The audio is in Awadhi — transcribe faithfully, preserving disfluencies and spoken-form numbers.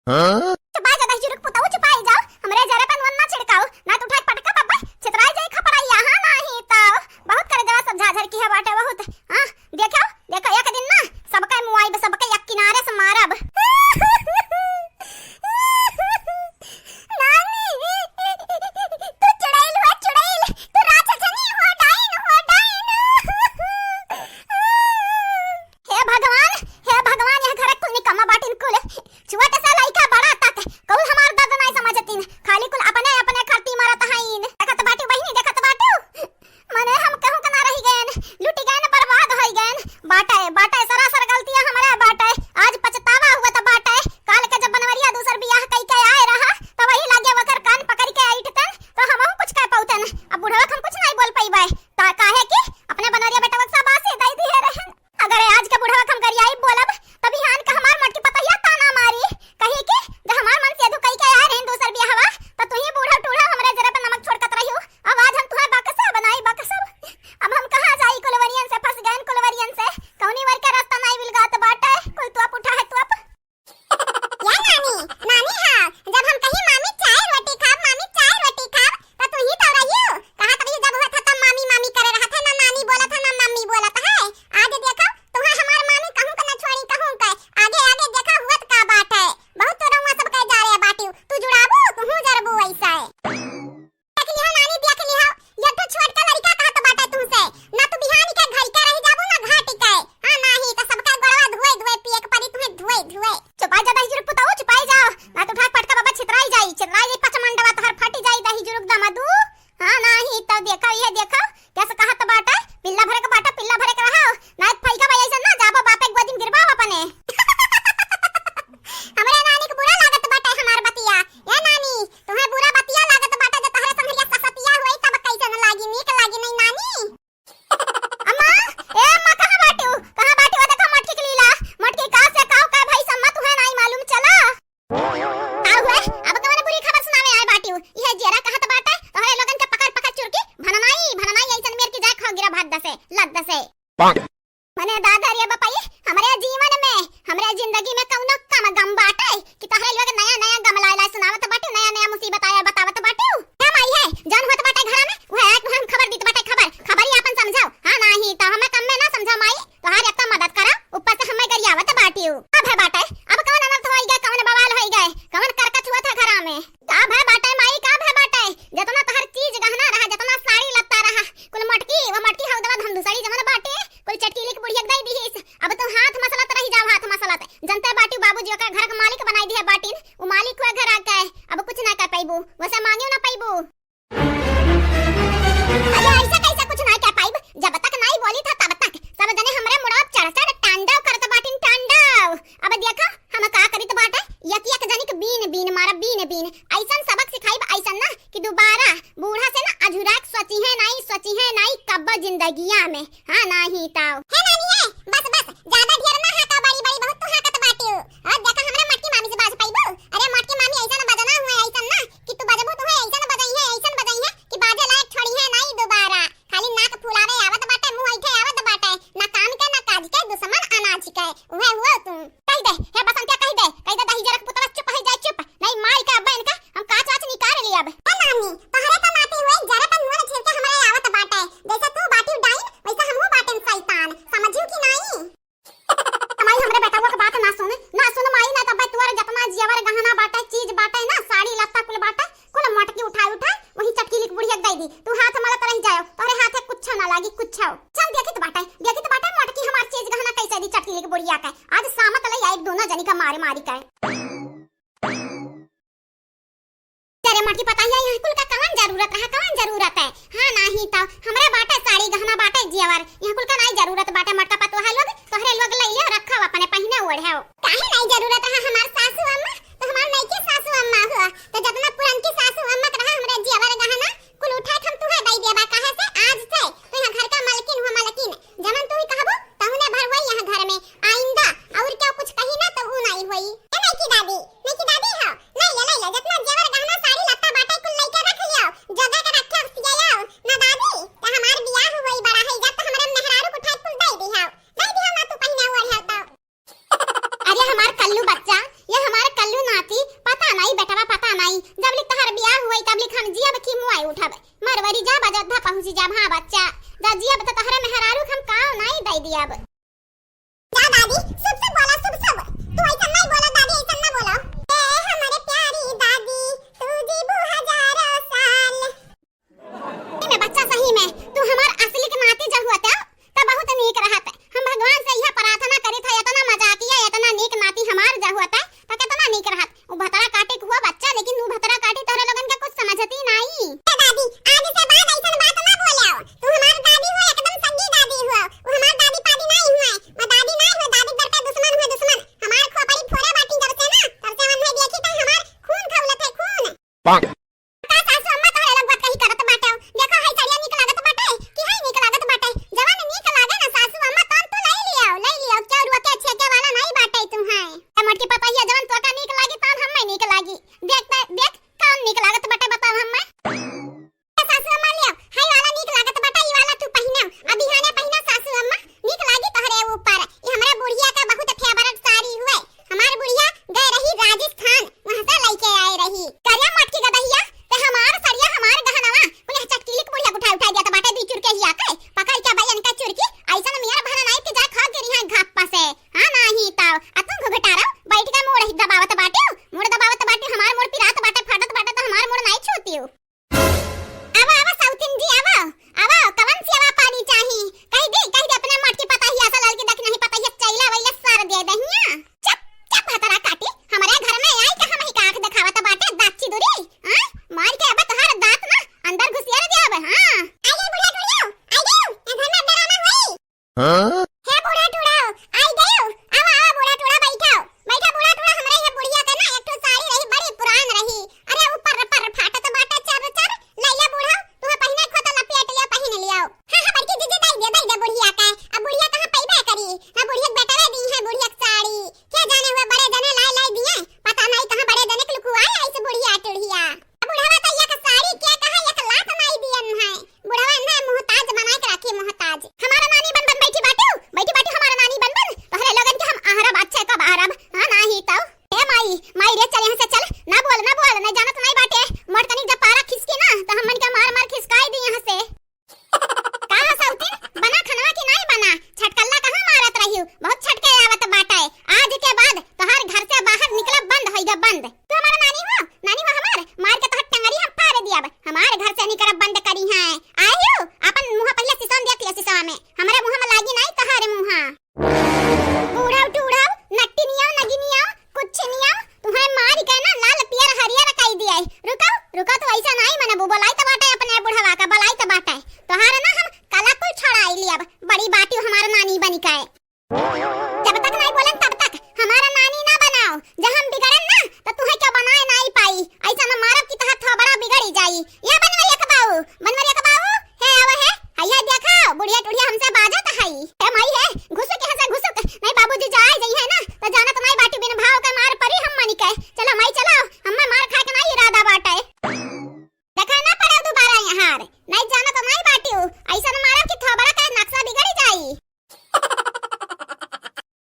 हाँ? चुपाई जा दहिजुरुक पुतऊ, चुपाई जाओ, हमरे जरे पे नून ना छिड़काओ, ना तो उठाए पटका बब्बा, छितराई जाई खपड़ैया, हाँ, नाही तो बहुत करे जवा सब झाझर की है बाटे बहुत, हाँ, देखो, देखो, एक दिन ना सबके मुआइब, सबके एक किनारे से मारब। नानी, तू चुड़ैल हो, चुड़ैल, तू राक्षसनी हो, डाइन हो, डाइन। हे भगवान, हे भगवान, यह घर कुल निकम्मा बाटिन कुल। छोट से लइका बड़ा तक, कहूँ हमार दर्द नाई समझतिन, खाली कुल अपने, अपने खर्ची मारत हईन। देखत बाटू बहिनी, देखत बाटू। मने हम कहूँ के ना रहि गएन, लुटि गएन, बर्बाद होइ गएन। बाटे, बाटे, सरासर गलतिया हमरे बाटे। आज पछतावा हुवत बाटे। काल के जब बनवरिया दूसर बियाह कइ के आए रहा, त वही लागे वकर कान पकड़ि के अइठतन, त हमहूँ कुछ कह पउतन। अब बुढ़वा के हम कुछ नाई बोल पइबे। ता काहे कि अपने बनवरिया बेटवा के शाबाशी दइ दिहे रहन। अगर आज के बुढ़वा के हम गरियाई बोलब, त बिहान के हमार मोटकी पतहिया ताना मारी, कही कि जब हमार मन से दुकई के आए रहिन दूसर बियाहवा, त तू ही बूढ़ा टूढ़ा हमरे जरा पे नमक छोड़कत रहियो। अब आज हम तुहे बकसा बनाई, बकसा। अब हम कहाँ जाई कुलवरियन से, फंस गएन कुलवरियन से, कौनी वर के रास्ता नाई मिल गात बाटे, कुल तोप उठा है तोप। या नानी, नानी हाँ, जब हम कही मामी चाय रोटी खाब, मामी चाय रोटी खाब, त तू ही तो रहियो। कहा तभी जब हुआ था तब मामी मामी करे रहा था, ना नानी बोला था ना मम्मी बोला था है। आज देखो, तुहे हमार मामी कहूँ के ना छोड़ी कहूँ के, आगे आगे देखा हुआ का बात है। बहुत तो रउआ सब कह जा रहे बाटियो, तू जुड़ाबू, तू हूँ जरबू वैसा है। देख लिहा नानी, देख लिहा, ये तो छोटका लड़का कहत बाटे तुमसे, ना तू बिहान के घर के रह जाबू, ना घाट के। हाँ, नाही तो सबका गोड़वा धोए धोए पिए के पड़ी तुम्हें, धोए धोए। चुपाई जा दहिजुरुक पुतऊ, चुपाई जाओ, ना तो उठा पटका बाबा छितराई जाई, छितराई जाई पचमंडवा तोहर फटी जाई दहिजुरुक दमदू। हाँ, नाही तो देखो, ये देखो, कैसे कहत बाटे, पिल्ला भरे के बाटे, पिल्ला भरे के रहो, ना फैका भाई ऐसा ना जाबो बापे गोदी में गिरबाओ अपने। हमरे नानी के बुरा लागत बाटे हमार बतिया। ए नानी, तुम्हें बुरा बतिया लागत बाटे, जो तोहरे संघरिया ससतिया होई, तब कैसे न लागी, नीक लागी नहीं नानी। अम्मा, ए अम्मा, कहाँ बाटियो? कहाँ बाटियो? देखा मोटकी के लीला, मोटकी का से काव का भाई सम्मा तुहे नाई मालूम चला। का हुए? अब कवन बुरी खबर सुनावे आए बाटियो? इहे जेरा कहत बाटे, तोहरे लोगन के पकड़ पकड़ चुरकी, भननाई, भननाई ऐसन मेर की जाए खाओ गिरा भात दसे, लग दसे। मने दादा रे बपाई, हमरे जीवन में, हमरे जिंदगी में कौनो कम गम बाटे कि तोहरे लोग नया नया गम लाए लाए सुनावत बाटे, नया नया मुसीबत आया बतावत बाटे। हे माई है, जौन होत बाटे घरा में, वह एक हम खबर दीत बाटे, खबर, खबर ही आपन समझाओ। हाँ, नाही तो हमें कम में ना समझाओ माई, तोहार इतना मदद करा, ऊपर से हमें गरियावत बाटियो। अब है बाटे, अब कौन अनर्थ होई गए, कौन बवाल होई गए, कौन करकच हुआ था घरा में? का भय बाटे माई, का भय बाटे? जतना तोहर चीज गहना रहा, जतना साड़ी लत्ता रहा, कुल मटकी, वो मटकी हौदवा धमधुसड़ी जवन बाटे, कुल चटकीली के बुढ़िया के दई दिहिस। अब तू हाथ मसलत रही जाओ, हाथ मसलत। जनते बाटी बाबूजी ओकर घर के मालिक बनाई दिहे बाटिन, उ मालिक हुए घर आके, अब कुछ ना कर पाइबू, वैसे मांगियो ना पाइबू। अरे ऐसा कैसे कुछ ना कर पाइब? जब तक नाई बोली था तब तक सब जने हमरे मुड़वा चढ़ चढ़ टांडव करत बाटिन, टांडव। अब देखा हम का करित बाटे, एक एक जनी के बीन बीन मारा, बीन बीन। ऐसन सबक सिखाइब, ऐसन ना कि दोबारा बूढ़ा से ना अझुराक सोचिहे नाई, सोचिहे नाई कब्बो जिंदगिया में। हाँ, नाही ताव। हे नानी, हे, बस, बस, ज्यादा ढेर ना हाका, बड़ी, बड़ी बहुत तू हाकत बाटियो। और देखा हमरा मटकी मामी से बाज पाइबू? अरे मटकी मामी ऐसन बजना हुए, ऐसन ना कि तू बजबू तो है, ऐसन बजइहे, ऐसन बजइहे कि बाजे लायक छोड़िहे नाई दोबारा। खाली नाक फुलावे आवत बाटे, मुंह ऐठे आवत बाटे, ना काम के, ना काज के, दुश्मन अनाज के। उहे हुआ तू। कहि दे, हे बसंतिया, कहि दे, कहि दे, दही जरक पुतवा चुप होइ जाए, चुप। नहीं माई का अब्बा इनका हम काच वाच निकाल लियब। ए नानी, तोहरे तो नाती हुए, जरे पर नून छिड़के हमरे आवत बाटे। जैसे तू बाटी डाइन, वैसे हमहू बाटेन शैतान। समझियो कि नाई? माई हमरे बेटवा के बात ना सुन, ना सुन माई, ना तब तोर जतना जेवर गहना बाटे, चीज बाटे ना, साड़ी लत्ता कुल बाटे, कुल मोटकी उठाए उठाए वही चटकीली के बुढ़िया के दे दी। तू हाथ मलत रह जाओ, तोहरे हाथे कुछ ना लागी, कुछ। चल देखित बाटे, देखित बाटे मोटकी हमार चीज गहना कैसे दी चटकीली के बुढ़िया के। आज सामत ले आइब दोनों जनी का मारे मारी के। अरे मोटकी पता है यहाँ कुल का कवन जरूरत रहा, कवन जरूरत है? हाँ नाही तो हमरे बाटे साड़ी गहना बाटे जेवर, यहाँ कुल का नाई जरूरत बाटे। मोटका पतोहा लोग, तोहरे लोग ले लियो, रखो अपने पहिने ओढ़ो। काहे नाई जरूरत रहा हमार सासू अम्मा? तो हमार नईकी सासू अम्मा हुआ, तो जतना पुरनकी सासू अम्मा के रहा हमरे जेवर गहना कुल उठा के हम तुहे दई देबा। काहे से आज से तू यहाँ घर का मलकिन हुआ, मलकिन। जवन तू ही कहबू तहुने भर हुई यहाँ घर में। आइंदा और क्या कुछ कही ना तो ऊ नाई हुई। ए नईकी दादी, नईकी दादी हो, ले ले, ले ले, जितना जेवर गहना साड़ी लत्ता बाटे कुल लेके रख लियो, जोगा के रखे सियाओ। ना दादी, त हमार बियाह हुई बड़ा है, जब तो हमरे मेहरारू को उठा के कुल दे दी हो, दे दी हो ना तू पहिने ओढ़े तो। अरे हमार कल्लू बच्चा, ये हमार कल्लू नाती, का सासू अम्मा तोहरे लोग बात कही करत बाटे? देखो, हई सड़िया नीक लागत बाटे कि हई नीक लागत बाटे? जवन नीक लागे ना सासू अम्मा, तवन तू लई लियाओ, लई लियाओ। केहू रुआ के छेके वाला नाई बाटे तू है। ए मोटकी पतोहिया, जवन तोका नीक लागी, तवन हम्मे नीक लागी। देख त, देख, कवन नीक लागत बाटे, बताओ हम्मे। ए सासू अम्मा, लियाओ, हई वाला नीक लागत बाटे, ई वाला तू पहिनो। अब बिहाने पहिनो सासू अम्मा, नीक लागी तोहरे ऊपर। ई हमरे बुढ़िया का बहुत favourite साड़ी हुए। हमार बुढ़िया गए रही राजस्थान, वहाँ से लइके आए रही। करिया मोटकी गदहिया, ते हमार सड़िया, हमार गहनवा, कुल यह चटकीली के बुढ़िया उठाए, उठाए दिया त बाटे दी चुरके हिया के, पकड़ के भाई इनका चुरकी, ऐसन मियर भरा नाई के जाए खा गिरी हैं घापा से। हाँ, नाही ताव, आ तू घुघटारा, बैठ के मूड़ ही दबावत बाटे, मूड़ दबावत बाटे, हमार मूड़ पिरात बाटे, फाटत बाटे, तो हमार मूड़ नाई छूतियो। आवा, आवा, सौतिन जी, आवा, आवा, कवन सेवा पानी चाही? कह दे, कह दे, अपने मोटकी पतोहिया से ललकी दखिनही पतोहिया चैला वैला सार दे दहिया। चुप, चुप, हतरा काटी, हमरे घर में आई के हमही का आँख देखावत बाटे, दाची दूरी, हाँ? मार के अब तोहार दाँत ना अंदर घुसियर दे अब, हाँ? आई गई बुढ़िया टुड़ियो, आई गई, ए घर में डराना होई। हाँ? हे बूढ़ा टूढ़ा, आई गयो। आवा, आवा बूढ़ा टूढ़ा, बैठो। बैठो बूढ़ा टूढ़ा, हमरे ये बुढ़िया के ना एक ठो साड़ी रही, बड़ी पुरान रही। अरे ऊपर पर फाटत बाटे चर चर। लइला बूढ़ा, तुहे पहिने को तो लपेट लिया, पहिन लियाओ। हाँ, हाँ, बड़की जीजी, दई दे, दई दे बुढ़िया के। अब बुढ़िया कहाँ पइबे करी? ना बुढ़िया के बेटवे दी है बुढ़िया के साड़ी। के जाने हुए बड़े जने लाए, लाए दिए। पता नहीं कहाँ बड़े जने के लुकुआए ऐसे बुढ़िया टुढ़िया। बुढ़वा तो एक साड़ी के कहा एक लात नाई दियन है। बुढ़वा ना मोहताज बनाए के राखी मोहताज। हमारा नानी बन बन बैठी बाटू, बैठी बाटू हमारा नानी बन बन। तोहरे लोगन के हम आहरब, अच्छा कब आहरब? हाँ नाही तो। ए माई, माई रे चल यहाँ से चल। ना बोल, ना बोल, ना जानत नाई बाटे। मोर तनिक जब पारा खिसकी ना तो हमन के मार मार खिसकाई दी यहाँ से। का हो सौतिन, बना खनवा की नाई बना? छटकल्ला कहाँ मारत रहियो? बहुत छटके आवत बाटे। आज के बाद तोहार घर से बाहर निकलब बंद होई गे, बंद।